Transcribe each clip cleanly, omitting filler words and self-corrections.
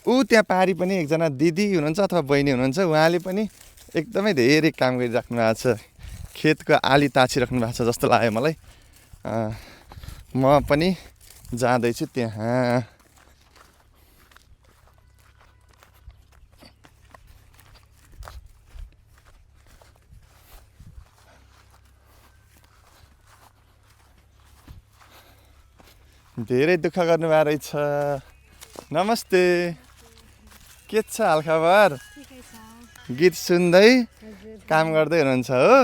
त्यहाँ पारी पनि एकजना दिदी हुनुहुन्छ अथवा बहिनी हुनुहुन्छ, उहाँले पनि एकदमै धेरै काम गरिराख्नु भएको छ। खेतको आली ताछिराख्नु भएको छ जस्तो लाग्यो मलाई। म पनि जाँदैछु त्यहाँ। धेरै दुःख गर्नुभएको रहेछ। नमस्ते, के छ हालखबर? गीत सुन्दै काम गर्दै हुनुहुन्छ हो?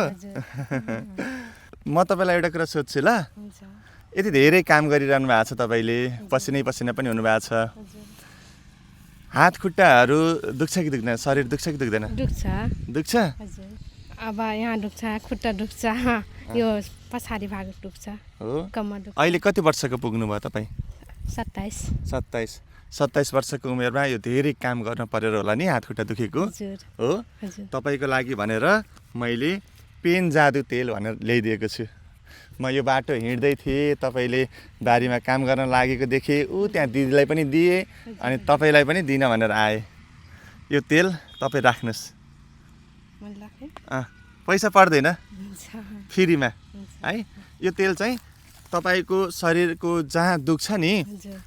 म तपाईँलाई एउटा कुरा सोध्छु ल। यति धेरै काम गरिरहनु भएको छ, तपाईँले पसिनै पसिना पनि हुनुभएको छ। हात खुट्टाहरू दुख्छ कि दुख्दैन? शरीर दुख्छ कि दुख्दैन? दुख्छ। अब यहाँ दुख्छ, खुट्टा दुख्छ, यो पछाडि भाग दुख्छ हो। कम्मर दुख्छ। अहिले कति वर्षको पुग्नुभयो तपाईँ? 27 वर्षको उमेरमा यो धेरै काम गर्न परेर होला नि हात खुट्टा दुखेको हो। तपाईँको लागि भनेर मैले पेन जादु तेल भनेर ल्याइदिएको छु। म यो बाटो हिँड्दै थिएँ, तपाईँले बारीमा काम गर्न लागेको देखेँ, त्यहाँ दिदीलाई पनि दिएँ अनि तपाईँलाई पनि दिन भनेर आएँ। यो तेल तपाईँ राख्नुहोस्। पैसा पर्दैन, फ्रीमा है। यो तेल चाहिँ तपाईँको शरीरको जहाँ दुख्छ नि,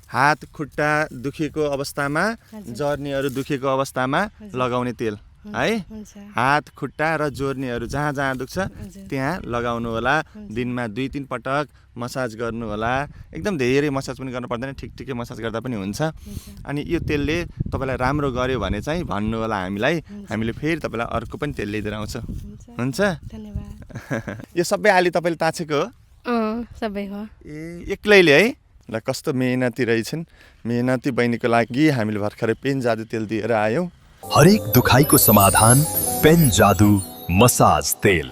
हात खुट्टा दुखेको अवस्थामा, जर्नीहरू दुखेको अवस्थामा लगाउने तेल है। हात खुट्टा र जोर्नीहरू जहाँ जहाँ दुख्छ त्यहाँ लगाउनु होला। दिनमा 2-3 पटक मसाज गर्नु होला। एकदम धेरै मसाज पनि गर्नु पर्दैन, ठिक मसाज गर्दा पनि हुन्छ। अनि यो तेलले तपाईँलाई राम्रो गर्यो भने चाहिँ भन्नु होला हामीलाई, हामीले फेरि तपाईँलाई अर्को पनि तेल ल्याइदिएर आउँछ। हुन्छ, धन्यवाद। यो सबै आली तपाईँले ताछेको हो? सबै हो। एक्लैले है? ल, कस्तो मेहनती रहेछन्। मेहनती बहिनीको लागि हामीले भर्खरै पेन जादु तेल दिएर आयौँ। हरेक दुखाइको समाधान पेन जादु मसाज तेल।